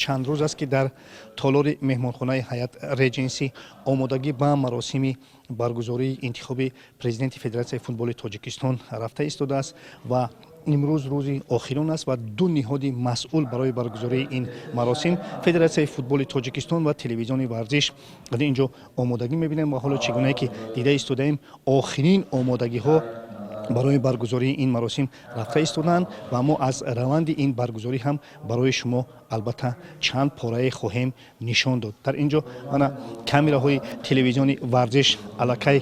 Чанд рӯз аст, ки дар толори меҳмонхонаи Ҳаят Реҷенси омодагӣ ба маросими баргузории интихоби президенти Федератсияи футболи Тоҷикистон рафта истодааст ва имрӯз рӯзи охирон аст ва ду ниҳоди масъул барои баргузории ин маросим, Федератсияи футболи Тоҷикистон ва Телевизиони Варзиш, дар ин ҷо омодагӣ мебинем. Ва ҳоло чӣ гунае ки дида истодаем, охирин омодагиҳо барои баргузории ин маросим рафта истодаанд ва мо аз раванди ин баргузорӣ ҳам барои шумо албатта чанд порае хоҳем нишон дод. Дар ин ҷо мана камераҳои Телевизиони Варзиш аллакай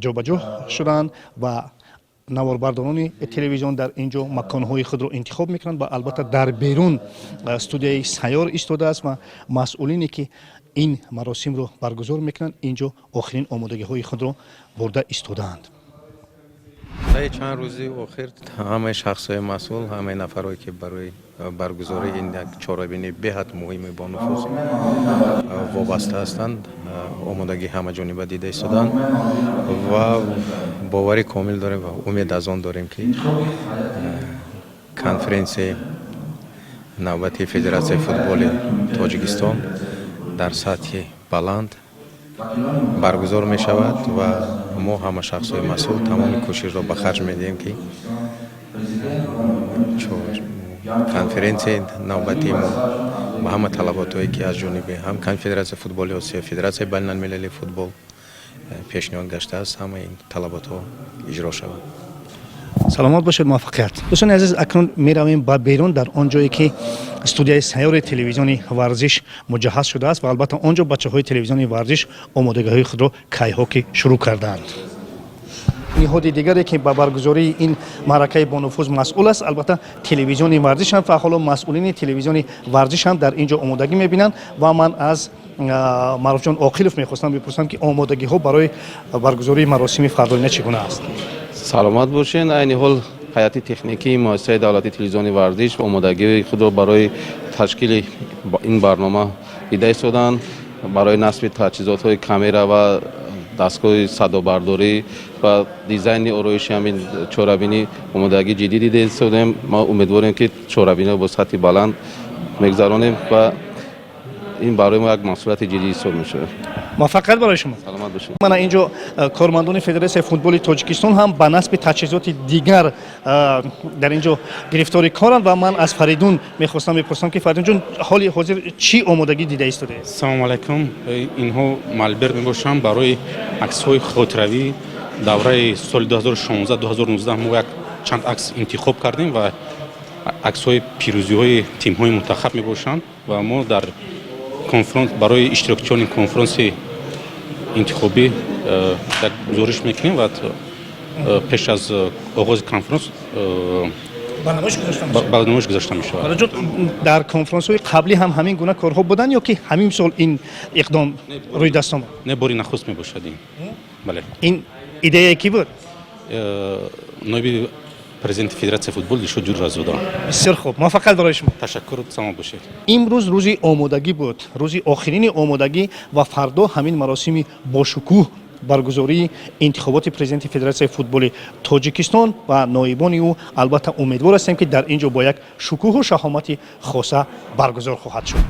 ҷобаҷо шудаанд ва наворбардорони телевизион дар ин ҷо маконҳои худро интихоб мекунанд ва албатта дар берун студияи сайёр истодааст ва масъулине, ки ин маросимро баргузор мекунанд, ин ҷо охирин омодагиҳои худро бурда истодаанд. Таи чанд рӯзи охир ҳамаи шахсҳои масъул, ҳамаи нафарое, ки барои баргузории ин як чорабинии беҳад муҳими бонуфуз вобаста ҳастанд, омодагӣ ҳамаҷониба дида истодаанд ва боварӣ комил дорем ва умед аз он дорем, ки конференсияи навбатии Федератсияи футболи Тоҷикистон дар сатҳи баланд баргузор мешавад ва мо, ҳама шахсҳои масъул, тамоми кӯшишро ба харҷ медиҳем, ки конференсияи навбатии мо ба ҳама талаботҳое, ки аз ҷониби ҳам Конфедератсияи футболи Осиё, Федератсияи байналмилалии футбол пешниҳод гаштааст, ҳамаи ин талаботҳо иҷро шавад. Саломат бошед, муваффақият. Дӯстони азиз, акнун меравем ба берун, дар он ҷое ки студияи сайёри Телевизиони Варзиш муҷаҳҳаз шудааст ва албатта он ҷо бачаҳои Телевизиони Варзиш омодагиҳои худро кайҳо ки шурӯъ кардаанд. Ниҳоди дигаре, ки ба баргузории ин маъракаи бонуфуз масъул аст, албатта Телевизиони Варзиш ҳам ва ҳоло масъулини Телевизиони Варзиш ҳам дар ин ҷо омодагӣ мебинанд ва ман аз Маъруфҷон Оқилов мехостам бипурсам, ки омодагиҳо барои баргузории маросими фардоина чӣ гуна аст. Саломат бошед. Айни ҳол ҳайати техникии Муассисаи давлатии Телевизиони Варзиш омодагии худро барои ташкили ин барнома дида истодаанд. Барои насби таҷҳизотҳои камера ва дастгоҳи садобардорӣ ва дизайни ороиши ҳамин чорабинӣ омодагӣ ҷиддӣ дида истодаем. Мо умедворем, ки чорабиниро бо сатҳи баланд мегузаронем ва ин барои мо як масъулияти ҷиддӣ ҳисоб мешавад. Муваффақият барои шумо. Саломат бошед. Мана ин ҷо кормандони Федератсияи футболи Тоҷикистон ҳам ба насби таҷҳизоти дигар дар ин ҷо гирифтори коранд ва ман аз Фаридун мехостам бипурсам, ки Фаридунҷон, ҳоли ҳозир чӣ омодагӣ дида истодаед? Салому алайкум. Инҳо мольберт мебошанд барои аксҳои хотиравӣ. Давраи соли 2016-2019 мо як чанд акс интихоб кардем ва аксҳои пирӯзиҳои тимҳои мунтахаб мебошанд ва мо дар конференс барои иштирокчиёни конференси интихобӣ як гузориш мекунем ва пеш аз оғози конференс ба намоиш гузошта мешавад. Ба намоиш гузошта мешавад. Фаридунҷон, дар конференсҳои қаблӣ ҳам ҳамин гуна корҳо буданд ё ки ҳамин сол ин иқдом рӯи даст омад? Не, бори нахуст мебошад ин, бале. Ин идеяе кӣ буд? Ноиби президенти Федератсияи футбол Дилшод Ҷурразода. Бисёр хуб, муваффақият барои шумо. Ташаккур, саломат бошед. Имрӯз рӯзи омодагӣ буд, рӯзи охирини омодагӣ ва фардо ҳамин маросими бошукӯҳ баргузории интихоботи президенти Федератсияи футболи Тоҷикистон ва ноибони ӯ, албатта умедвор ҳастем, ки дар ин ҷо бо як шукӯҳу шаҳомати хоса баргузор хоҳад шуд.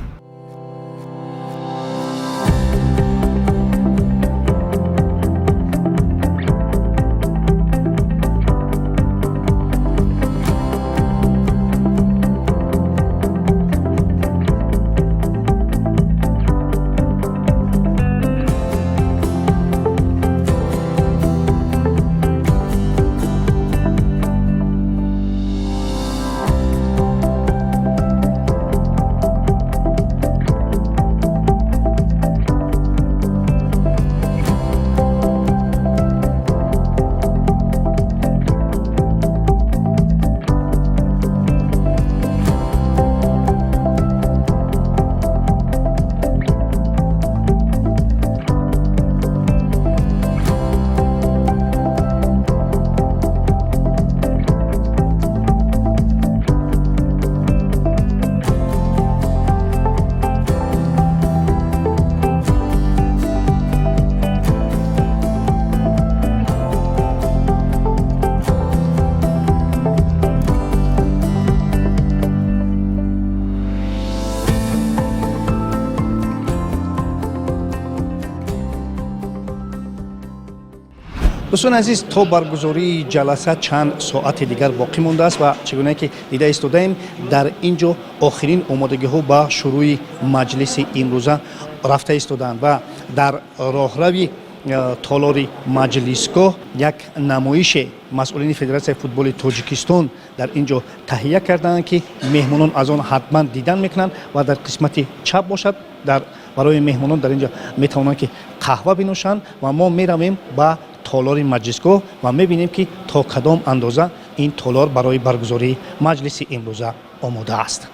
Дӯстони азиз, то баргузории ҷаласа чанд соати дигар боқӣ мондааст ва чӣ гуна ки дида истодаем, дар ин ҷо охирин омодагиҳо ба шурӯи маҷлиси имрӯза рафта истодаанд ва дар роҳрави толори маҷлисгоҳ як намоише масъулини Федератсияи футболи Тоҷикистон дар ин ҷо таҳия кардаанд, ки меҳмонон аз он ҳатман дидан мекунанд. Ва дар қисмати чап бошад, дар барои меҳмонон дар ин ҷо метавонанд, ки қаҳва бинӯшанд. Ва мо меравем ба толори маҷлисгоҳ ва мебинем, ки то кадом андоза ин толор барои баргузории маҷлиси имрӯза омода аст.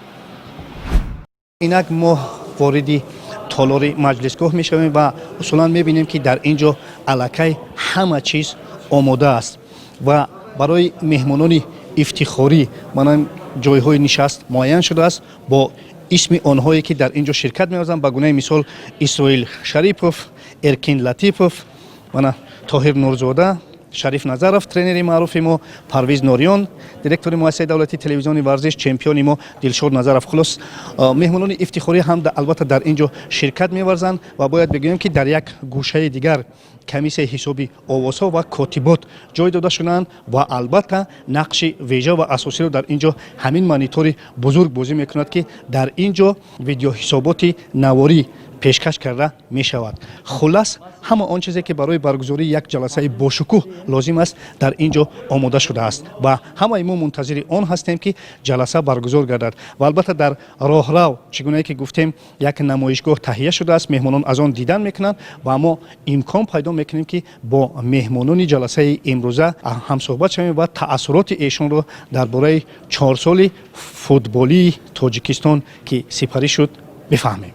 Инак мо вориди толори маҷлисгоҳ мешавем ва усулан мебинем, ки дар ин ҷо аллакай ҳама чиз омода аст ва барои меҳмонони ифтихорӣ манан ҷойҳои нишаст муайян шудааст бо исми онҳое, ки дар ин ҷо ширкат меварзанд. Ба гунаи мисол, Исроил Шарипов, Эркин Латипов, мана Тоҳир Нурзода, Шариф Назаров, тренери маъруфи мо, Парвиз Нориён, директори Муассисаи давлатии телевизиони варзиш, чемпиони мо Дилшод Назаров. Хулос, меҳмонони ифтихорӣ ҳам албатта дар ин ҷо ширкат меварзанд. Ва бояд бигӯем, ки дар як гӯшаи дигар комиссияи ҳисоби овозҳо ва котибот ҷой дода шудаанд. Ва албатта нақши вежа ва асосиро дар ин ҷо ҳамин монитори бузург бозӣ мекунад, ки дар ин ҷо видеоҳисоботи наворӣ пешкаш карда мешавад. Хулас, ҳама он чизе, ки барои баргузории як ҷаласаи бошукӯҳ лозим аст, дар ин ҷо омода шудааст ва ҳамаи мо мунтазири он ҳастем, ки ҷаласа баргузор гардад. Ва албатта дар роҳрав, чӣ гунае ки гуфтем, як намоишгоҳ таҳия шудааст, меҳмонон аз он дидан мекунанд ва мо имкон пайдо мекунем, ки бо меҳмонони ҷаласаи имрӯза ҳамсӯҳбат шавем ва таассуроти эшонро дар бораи 4 соли футболии Тоҷикистон, ки сипарӣ шуд, бифаҳмем.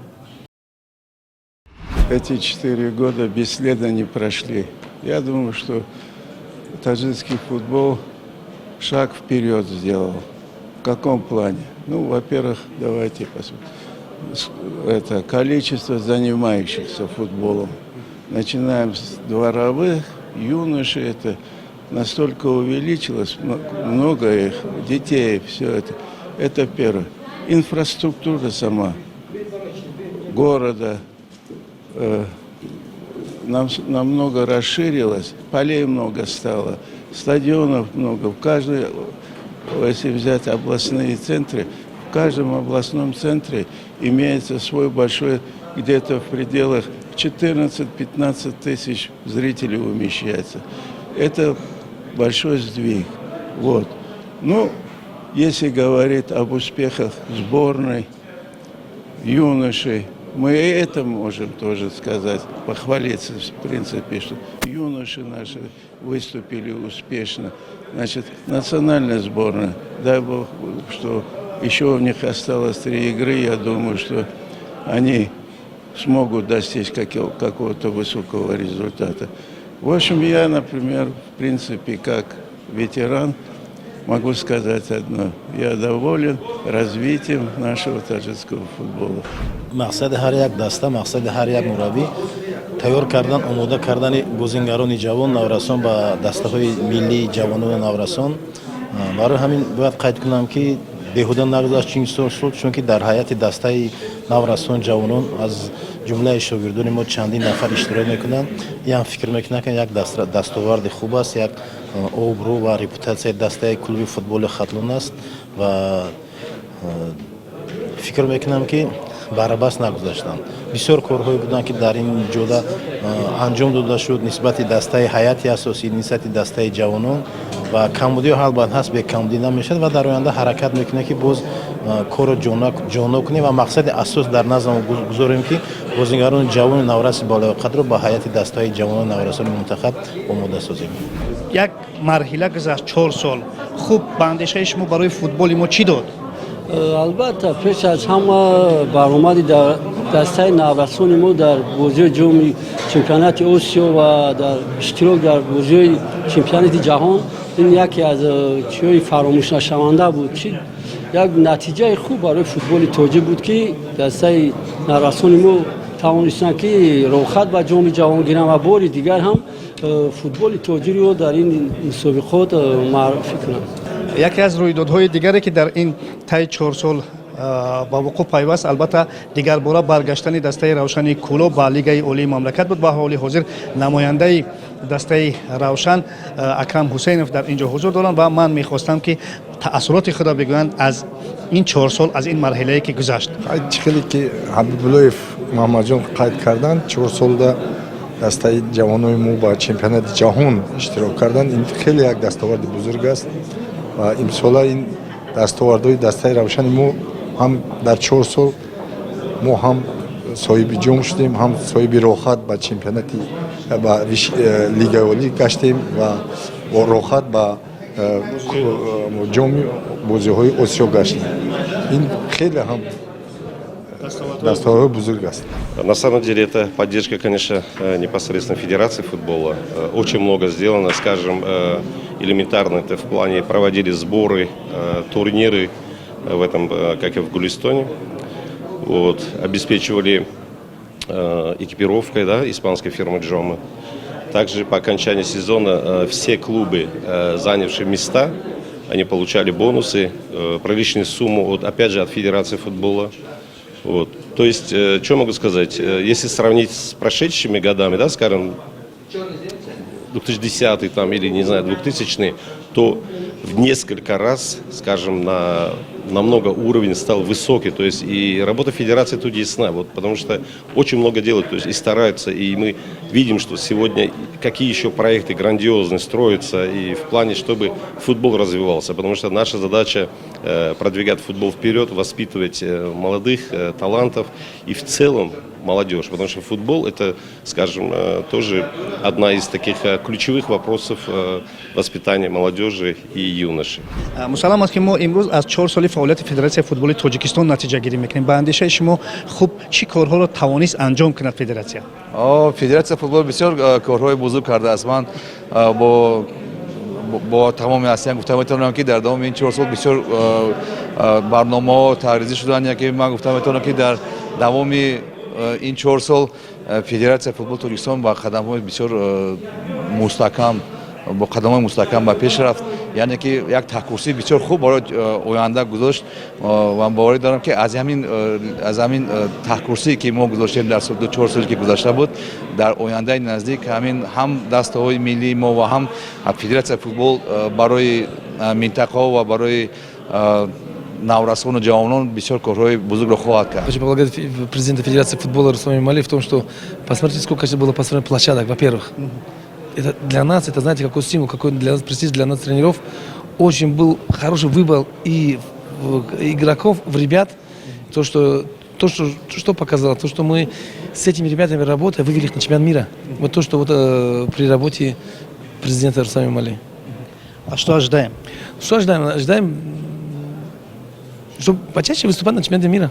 Эти 4 года бесследно не прошли. Я думаю, что таджикский футбол шаг вперед сделал. В каком плане? Ну, во-первых, давайте посмотрим. Это количество занимающихся футболом. Начинаем с дворовых, юношей, это настолько увеличилось, много их, детей, все это. Это первое. Инфраструктура сама города нам намного расширилась, полей много стало, стадионов много. В каждой, если взять областные центры, в каждом областном центре имеется свой большой, где-то в пределах 14-15 тысяч зрителей умещается. Это большой сдвиг. Вот. Ну, если говорить об успехах сборной, юношей, мы и это можем тоже сказать, похвалиться, в принципе, что юноши наши выступили успешно. Значит, национальная сборная, дай бог, что еще у них осталось три игры, я думаю, что они смогут достичь какого-то высокого результата. В общем, я, например, в принципе, как ветеран, могу сказать одно. Я доволен развитием нашего таджикского футбола. Мақсади ҳар як даста, мақсади ҳар як мураббӣ тайёр кардан, омода кардани бозингарони ҷавон, наврасон ба дастаҳои миллии ҷавонону наврасон. Барои ҳамин бояд қайд кунам, ки беҳуда нагузашт чунин сол, чунки дар ҳайати дастаи наврасон, ҷавонон аз ҷумлаи шогирдони мо чандин нафар иштирок мекунанд. Ин фикр мекунам, ки як дастоварди хуб аст, як обрӯ ва репутатсияи дастаи клуби футболи Хатлон аст ва фикр мекунам, ки барабас нагузаштанд. Бисёр корҳое буданд, ки дар ин ҷода анҷом дода шуд нисбати дастаи ҳайати асосӣ, нисбати дастаи ҷавонон. Ва камбудиҳо албат ҳаст, бекамбудӣ намешавад ва дар оянда ҳаракат мекунем, ки боз корро ҷонок кунем ва мақсади асос дар назм гузорем, ки бозингарони ҷавони навраси болаёқатро ба ҳайати дастаҳои ҷавонони наврасони мунтахаб омода созем. Як марҳила гузашт, 4 сол. Хуб, ба андешаи шумо, барои футболи мо чӣ дод? Албатта, пеш аз ҳама баромади дастаи наврасони мо дар бозиҳои ҷоми чемпионати Осиё ва дар иштирок дар бозиҳои чемпионати ҷаҳон, ин яке аз чиҳои фаромӯшнашаванда буд, чи як натиҷаи хуб барои футболи тоҷик буд, ки дастаи наврасони мо тавонистанд, ки роҳхат ба ҷоми ҷаҳон гиранд ва бори дигар ҳам футболи тоҷиро дар ин мусобиқот муаррифӣ кунанд. Яке аз рӯйдодҳои дигаре, ки дар ин таи 4 сол ба вуқӯъ пайваст, албатта, дигарбора баргаштани дастаи Равшани Кӯлоб ба Лигаи олии мамлакат буд ва ҳоли ҳозир намояндаи дастаи Равшан Акрам Ҳусейнов дар ин ҷо ҳузур доранд ва ман мехостам, ки таассуроти худро бигӯянд аз ин 4 сол, аз ин марҳилае, ки гузашт. Чӣ хеле ки Ҳабибуллоев Муҳаммадҷон қайд карданд, 4 солда дастаи ҷавонои мо ба чемпионати ҷаҳон иштирок карданд. Ин хеле як дастоварди бузург аст ва имсола ин дастовардҳои дастаи Равшани мо ҳам дар 4 сол мо ҳам соҳиби ҷом шудем, ҳам соҳиби роҳхат ба чемпионати ба Лигаи олӣ гаштем ва бо роҳхат ба ҷоми бозиҳои Осиё гаштем. Ин хеле ҳам дастовардҳои бузург аст. На самом деле это поддержка, конечно, непосредственно Федерации футбола. Очень много сделано, скажем, элементарно это в плане проводили сборы, турниры в этом, как и в Гулистоне. Вот, обеспечивали экипировкой, да, испанской фирмы Джома. Также по окончании сезона все клубы, занявшие места, они получали бонусы, приличную сумму, от, опять же, от Федерации футбола. Вот. То есть, что могу сказать, если сравнить с прошедшими годами, да, скажем, 2010 там, или, не знаю, 2000, то в несколько раз, скажем, намного уровень стал высокий. То есть и работа федерации тут ясна, вот, потому что очень много делают, то есть и стараются, и мы видим, что сегодня какие еще проекты грандиозные строятся и в плане, чтобы футбол развивался, потому что наша задача продвигать футбол вперед, воспитывать молодых талантов и в целом молодежь, потому что футбол это, скажем, тоже одна из таких ключевых вопросов воспитания молодежи и юношей. Мусаллам аст, ки мо имрӯз аз 4 соли фаъолияти Федератсияи футболи Тоҷикистон натиҷагирӣ мекунем. Ба андешаи шумо, хуб, чӣ корҳоро тавонист анҷом кунад федератсия? Федератсия футбол бисёр корҳои бузург кардааст. Ман бо тамоми ҳастиям гуфта метавонам, ки дар давоми ин 4 сол бисёр барномаҳо тарҳрезӣ шуданд. Яке ман гуфта метавонам, ки дар давоми ин 4 сол Федератсияи футболи Тоҷикистон ба қадамҳои бисёр мустаҳкам, бо қадамҳои мустаҳкам ба пеш рафт, яъне ки як таҳкурсии бисёр хуб барои оянда гузошт ва боварӣ дорам, ки аз ҳамин таҳкурсие, ки мо гузоштем дар 4 соле, ки гузашта буд, дар ояндаи наздик ҳамин ҳам дастаҳои миллии мо ва ҳам федератсияи футбол барои минтақаҳо ва барои наврасону ҷавонон бисёр корҳои бузургро хоҳад кард. Хочу поблагодарить президента Федерации футбола Рустама Эмомали в том, что посмотрите, сколько было построено площадок, во-первых. Это для нас, это, знаете, какой стимул, какой для нас престиж, для нас, тренеров. Очень был хороший выбор и игроков, в ребят. То, что показало, то, что мы с этими ребятами работая, вывели их на чемпионат мира. Вот то, что вот при работе президента Рустама Эмомали. А что ожидаем? Что ожидаем? Ожидаем, чтобы почаще выступать на чемпионате мира.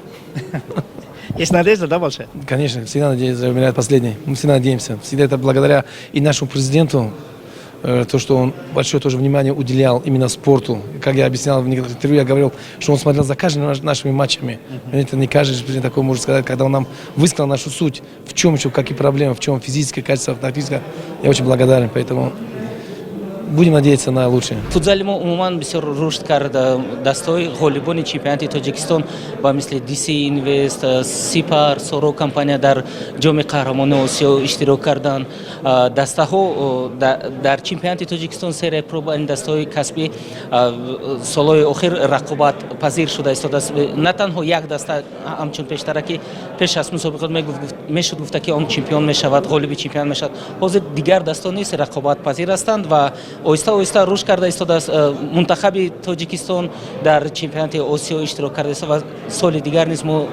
Есть надежда, да, большая? Конечно, всегда надеемся, умирает последний. Мы всегда надеемся. Всегда это благодаря и нашему президенту, то, что он большое тоже внимание уделял именно спорту. Как я объяснял в некоторых интервью, я говорил, что он смотрел за каждыми нашими матчами. Это не каждый президент такой может сказать, когда он нам высказал нашу суть, в чем еще, какие проблемы, в чем физическое качество, тактическое. Я очень благодарен, поэтому будем надеяться на лучшее. Футзали мо умуман бисёр рушд кард. Дастаҳои ғолибони чемпионати Тоҷикистон ба мисли Диси Инвест, Сипар, Соро компания дар Ҷоми қаҳрамони Осиё иштирок карданд. Дастаҳо дар чемпионати Тоҷикистон серия про ба ин дастаҳои касбӣ солҳои охир рақобатпазир шуда истодааст. На танҳо як даста, ҳамчун пештара, ки пеш аз мусобиқот мешуд гуфта, ки он чемпион мешавад, ғолиби чемпионат мешавад. Ҳозир дигар дастаҳо низ рақобатпазир ҳастанд ва оҳиста оҳиста рушд карда истодааст. Мунтахаби Тоҷикистон дар чемпионати Осиё иштирок карда истода ва соли дигар низ мо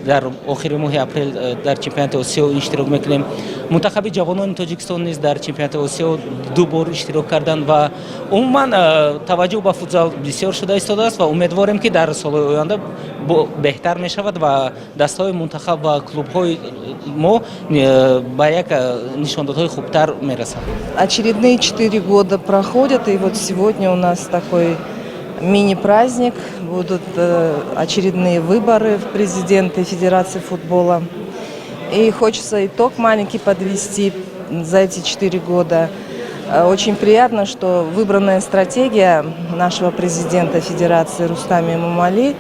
дар охири моҳи апрел дар чемпионати Осиё иштирок мекунем. Мунтахаби ҷавонони Тоҷикистон низ дар чемпионати Осиё ду бор иштирок карданд ва умуман таваҷҷӯҳ ба футзал бисёр шуда истодааст ва умедворем, ки дар солҳои оянда беҳтар мешавад ва дастаҳои мунтахаб ва клубҳои мо ба як нишондодҳои хубтар мерасанд. Очередные 4 года проходят, и вот сегодня у нас такой мини-праздник. Будут очередные выборы в президенты Федерации футбола. И хочется итог маленький подвести за эти 4 года. Очень приятно, что выбранная стратегия нашего президента Федерации Рустама Эмомали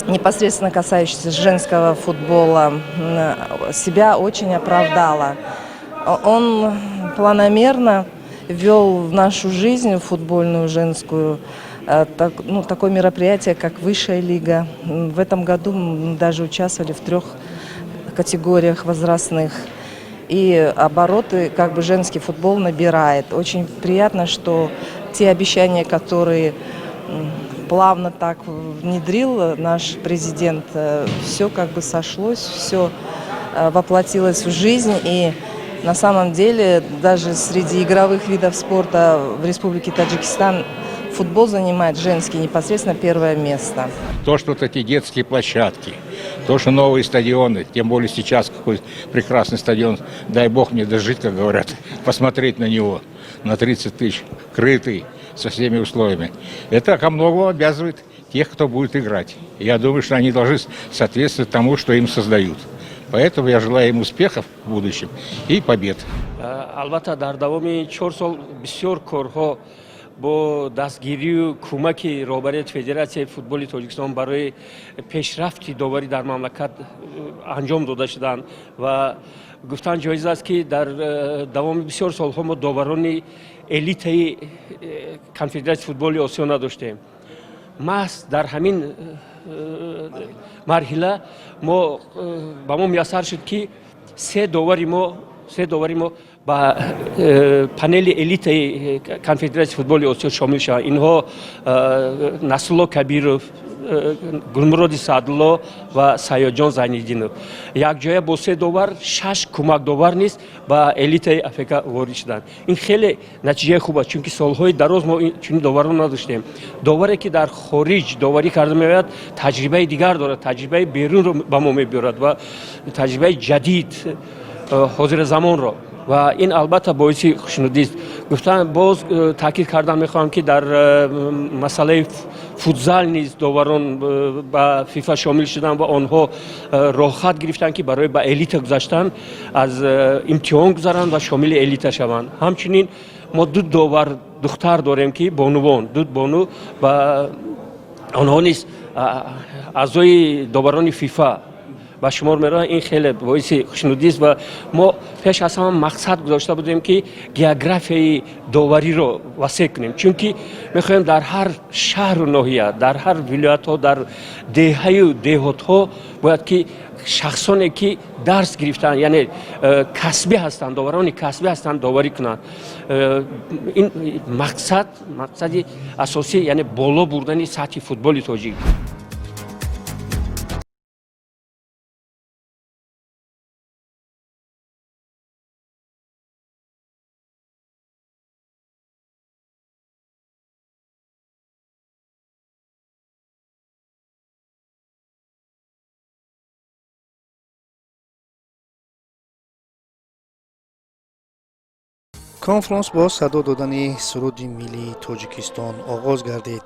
Непосредственно касающаяся женского футбола, себя очень оправдала. Он планомерно ввел в нашу жизнь футбольную женскую так, ну, такое мероприятие, как Высшая лига. В этом году мы даже участвовали в трех категориях возрастных. И обороты как бы женский футбол набирает. Очень приятно, что те обещания, которые плавно так внедрил наш президент, все как бы сошлось, все воплотилось в жизнь. И на самом деле даже среди игровых видов спорта в Республике Таджикистан футбол занимает женский непосредственно первое место. То, что вот эти детские площадки, то, что новые стадионы, тем более сейчас какой прекрасный стадион, дай бог мне дожить, как говорят, посмотреть на него, на 30 тысяч, крытый, со всеми условиями. Это ко многому обязывает тех, кто будет играть. Я думаю, что они должны соответствовать тому, что им создают. Поэтому я желаю им успехов в будущем и побед. Албатта, дар давоми 4 сол бисёр корҳо бо дастгирию кӯмаки роҳбарияти Федератсияи футболи Тоҷикистон барои пешрафти доварӣ дар мамлакат анҷом дода шуданд ва гуфтан ҷоиз аст, ки дар давоми бисёр солҳо мо доварони элитаи Конфедератсияи футболи Осиё надоштем. Маҳз дар ҳамин марҳила мо ба мо муяссар шуд, ки се довари мо ба панели элитаи Конфедератсияи футболи Осиё шомил шаванд. Инҳо Насрулло Кабиров, Гулмуроди Саъдулло ва Саёдҷон Зайниддинов якҷоя бо се довар, шаш кӯмакдовар низ ба элитаи АФК ворид шуданд. Ин хеле натиҷаи хуб аст, чунки солҳои дароз мо чунин доварон надоштем. Доваре, ки дар хориҷ доварӣ карда меояд, таҷрибаи дигар дорад, таҷрибаи берунро ба мо мебиёрад ва таҷрибаи ҷадид, ҳозиразамонро, ва ин албатта боиси хушнудист. Гуфтан боз таъкид кардан мехоҳам, ки дар масъалаи футзал низ доварон ба ФИФА шомил шуданд ва онҳо роҳхат гирифтанд, ки барои ба элита гузаштан аз имтиҳон гузаранд ва шомили элита шаванд. Ҳамчунин мо ду довар духтар дорем, ки бонувон, ду бону, ба онҳо низ аъзои доварони ФИФА ба шумор мераванд. Ин хеле боиси хушнудист ва мо пеш аз ҳама мақсад гузошта будем, ки географияи довариро васеъ кунем, чунки мехоҳем дар ҳар шаҳру ноҳия, дар ҳар вилоятҳо, дар деҳаю деҳотҳо бояд ки шахсоне, ки дарс гирифтаанд, яъне касбӣ ҳастанд, доварони касбӣ ҳастанд, доварӣ кунанд. Ин мақсад, мақсади асосӣ, яъне боло бурдани сатҳи футболи тоҷик. Конфронс бо садо додани суруди миллии Тоҷикистон оғоз гардид.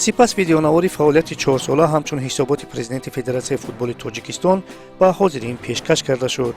Сипас видеонавори фаъолияти чорсола ҳамчун ҳисоботи президенти Федератсияи футболи Тоҷикистон ба ҳозирин пешкаш карда шуд.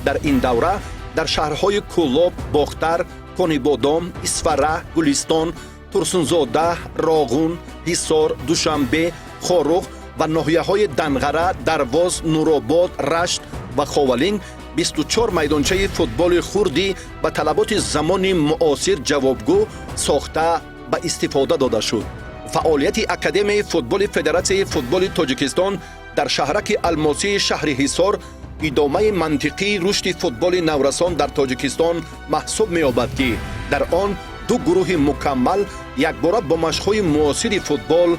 Дар ин давра дар шаҳрҳои Кӯлоб, Бохтар, Конибодом, Исфара, Гулистон, Турсунзода, Роғун, Ҳисор, Душанбе, Хоруғ ва ноҳияҳои Данғара, Дарвоз, Нуробод, Рашт ва Ховалинг 24 майдончаи футболи хурдӣ ба талаботи замони муосир ҷавобгӯ сохта ба истифода дода шуд. Фаъолияти Академияи футболи Федератсияи футболи Тоҷикистон дар шаҳраки Алмосии шаҳри Ҳисор идомаи мантиқии рушди футболи наврасон дар Тоҷикистон маҳсуб меёбад, ки дар он ду гурӯҳи мукаммал якбора бо машқҳои муосири футбол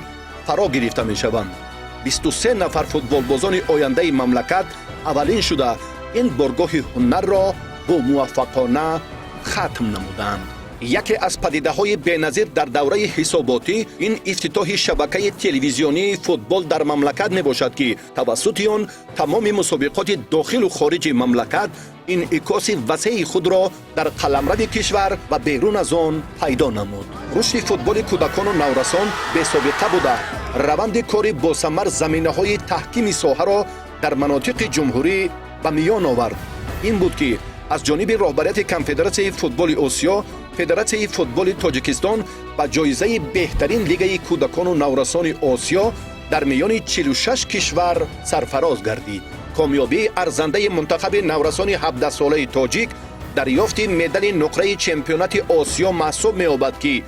Фаро гирифта мешаванд. 23 нафар футболбозони ояндаи мамлакат аввалин шуда ин боргоҳи ҳунарро бомуваффақона хатм намуданд. Яке аз падидаҳои беназир дар давраи ҳисоботӣ ин ифтитоҳи шабакаи телевизионии футбол дар мамлакат мебошад, ки тавассути он тамоми мусобиқоти дохилу хориҷи мамлакат инъикоси васеи худро дар қаламрави кишвар ва берун аз он пайдо намуд. Рушди футболи кӯдакону наврасон бесобиқа буда, раванди кори босамар заминаҳои таҳкими соҳаро дар манотиқи ҷумҳурӣ ба миён овард. Ин буд, ки аз ҷониби роҳбарияти Конфедератсияи футболи Осиё Федератсияи футболи Тоҷикистон ба ҷоизаи беҳтарин лигаи кӯдакону наврасони Осиё дар миёни 46 кишвар сарфароз гардид. Комёбии арзандаи мунтахаби наврасони 17-солаи тоҷик дарёфти медали нуқраи чемпионати Осиё маҳсуб меёбад, ки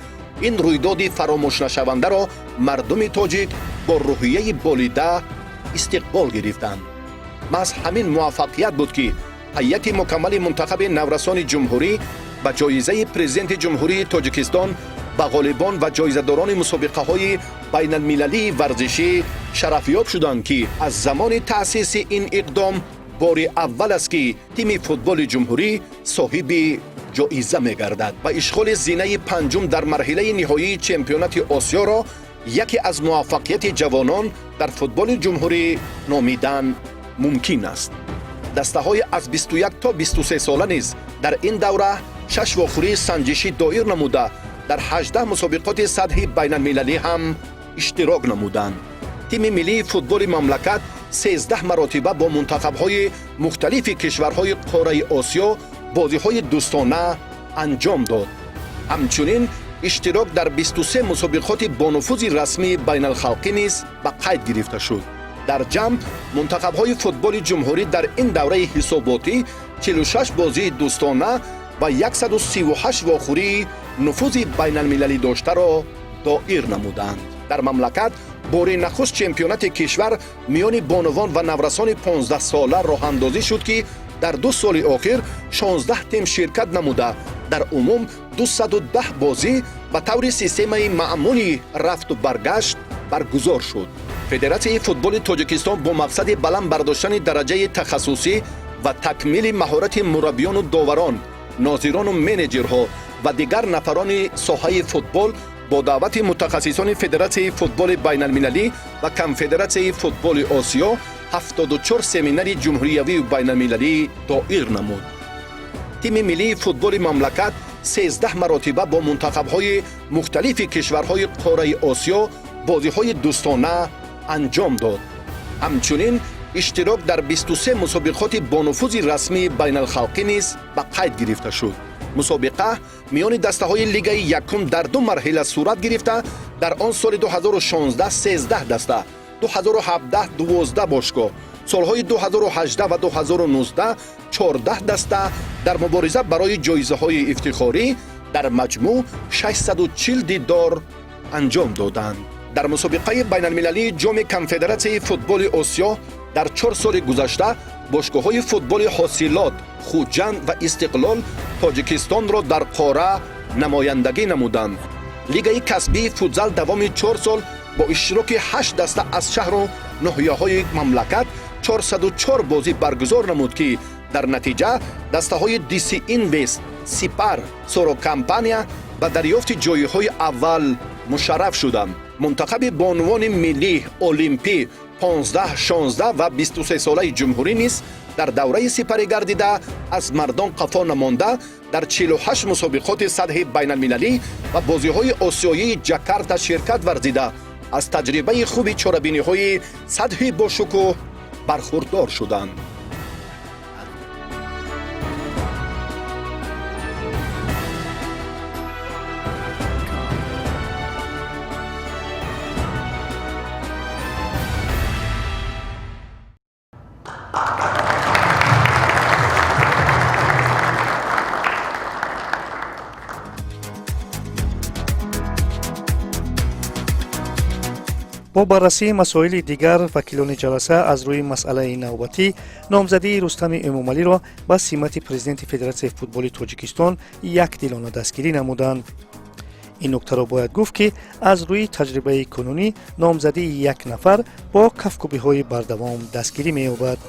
ин рӯйдоди фаромӯшнашавандаро мардуми тоҷик бо рӯҳияи болида истиқбол гирифтанд. Маҳз ҳамин муваффақият буд, ки ҳайати мукаммали мунтахаби наврасони ҷумҳурӣ ба ҷоизаи Президенти Ҷумҳурии Тоҷикистон ба ғолибон ва ҷоизадорони мусобиқаҳои байналмилалии варзишӣ шарафёб шуданд, ки аз замони таъсиси ин иқдом бори аввал аст, ки тими футболи ҷумҳурӣ соҳиби ҷоиза мегардад ва ишғоли зинаи панҷум дар марҳилаи ниҳоии чемпионати Осиёро яке аз муваффақияти ҷавонон дар футболи ҷумҳурӣ номидан мумкин аст. Дастаҳои аз 21 то 23 сола низ дар ин давра шаш вохӯрии санҷишӣ доир намуда, дар 18 мусобиқоти сатҳи байналмилалӣ ҳам иштирок намуданд. Тими миллии футболи мамлакат 13 маротиба бо мунтахабҳои мухталифи кишварҳои қораи Осиё бозиҳои дӯстона анҷом дод. Ҳамчунин иштирок дар 23 мусобиқоти бонуфузи расмии байналхалқӣ низ ба қайд гирифта шуд. Дар ҷамъ мунтахабҳои футболи ҷумҳурӣ дар ин давраи ҳисоботӣ 46 бозии дӯстона ва 138 вохӯрии нуфузи байналмилалӣ доштаро доир намуданд. Дар мамлакат бори нахуст чемпионати кишвар миёни бонувон ва наврасони 15-сола роҳандозӣ шуд, ки дар 2 соли охир 16 тим ширкат намуда, дар умум 210 бозӣ ба таври системаи маъмули рафту баргашт баргузор шуд. Федератсияи футболи Тоҷикистон бо мақсади баланд бардоштани дараҷаи тахассусӣ ва такмили маҳорати мураббиёну доварон, нозирону менеҷерҳо ва дигар нафарони соҳаи футбол бо даъвати мутахассисони Федератсияи футболи байналмилалӣ ва Конфедератсияи футболи Осиё 74 семинари ҷумҳуриявию байналмилалӣ доир намуд. Тими миллии футболи мамлакат 13 маротиба бо мунтахабҳои мухталифи кишварҳои қораи Осиё бозиҳои дӯстона анҷом дод. Ҳамчунин иштирок дар 23 мусобиқоти бонуфузи расмии байналхалқӣ низ ба қайд гирифта шуд. Мусобиқа миёни дастаҳои лигаи якум дар ду марҳила сурат гирифта, дар он соли 2016 13 даста, 2017 12 бошгоҳ, солҳои 2018 ва 2019 14 даста дар мубориза барои ҷоизаҳои ифтихорӣ дар маҷмӯъ 640 дидор анҷом доданд. Дар мусобиқаи байналмилалии Ҷоми Конфедератсияи футболи Осиё дар 4 соли гузашта бошгоҳҳои футболи Ҳосилот, Хуҷанд ва Истиқлол Тоҷикистонро дар қора намояндагӣ намуданд. Лигаи касбии футзал давоми 4 сол бо иштироки ҳашт даста аз шаҳру ноҳияҳои мамлакат 404 бозӣ баргузор намуд, ки дар натиҷа дастаҳои Диси Инвест, Сипар, Сорокомпания ба дарёфти ҷойҳои аввал мушарраф шуданд. Мунтахаби бонувони миллӣ олимпӣ 15, 16 ва 23-солаи ҷумҳурӣ низ дар давраи сипарӣ гардида аз мардон қафо намонда, дар 48 мусобиқоти сатҳи байналмилалӣ ва бозиҳои осиёии Ҷакарта ширкат варзида, аз таҷрибаи хуби чорабиниҳои сатҳи бошукӯҳ бархурдор шуданд. Бо баррасии масоили дигар вакилони ҷаласа аз рӯи масъалаи навбатӣ номзадии Рустами Эмомалиро ба симати президенти Федератсияи футболи Тоҷикистон якдилона дастгирӣ намуданд. Ин нуктаро бояд гуфт, ки аз рӯи таҷрибаи кунунӣ номзадии як нафар бо кафкӯбиҳои бардавом дастгирӣ меёбад.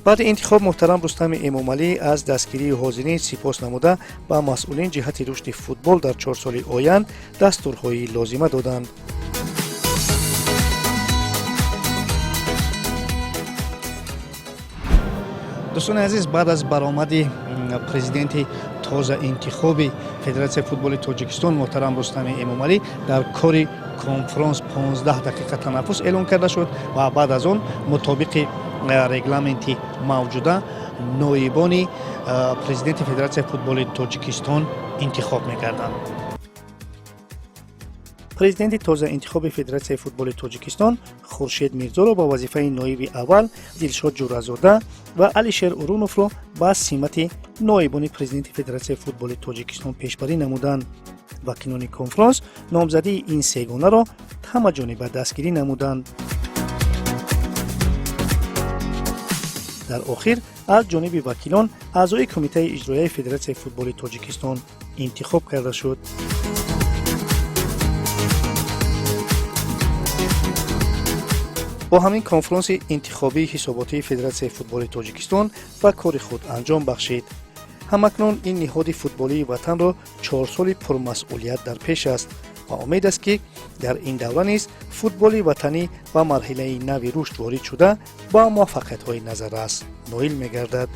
Баъди интихоб муҳтарам Рустами Эмомалӣ аз дастгирии ҳозирин сипос намуда, ба масъулин ҷиҳати рушди футбол дар 4 соли оянд дастурҳои лозима доданд. Дӯстони азиз, баъд аз баромади президенти тозаинтихоби Федератсияи футболи Тоҷикистон муҳтарам Рустами Эмомалӣ дар кори конфронс 15 дақиқа танаффус эълон карда шуд ва баъд аз он мутобиқи регламенти мавҷуда ноибони президенти Федератсияи футболи Тоҷикистон интихоб мекарданд. Президенти тозаинтихоби Федератсияи футболи Тоҷикистон Хуршед Мирзоро ба вазифаи ноиби аввал, Дилшод Ҷӯразода ва Алишер Уруновро ба симати ноибони президенти Федератсияи футболи Тоҷикистон пешбарӣ намуданд. Вакилони конфронс номзадии ин сегонаро ҳамаҷониба дастгирӣ намуданд. Дар охир аз ҷониби вакилон аъзои Кумитаи иҷроияи Федератсияи футболи Тоҷикистон интихоб карда шуд. Бо ҳамин конфронси интихобии ҳисоботии Федератсияи футболи Тоҷикистон ба кори худ анҷом бахшид. Ҳамакнун ин ниҳоди футболии ватанро 4 соли пурмасъулият дар пеш аст ва умед аст, ки дар ин давра низ футболи ватанӣ ба марҳилаи нави рушд ворид шуда, ба муваффақиятҳои назаррас ноил мегардад.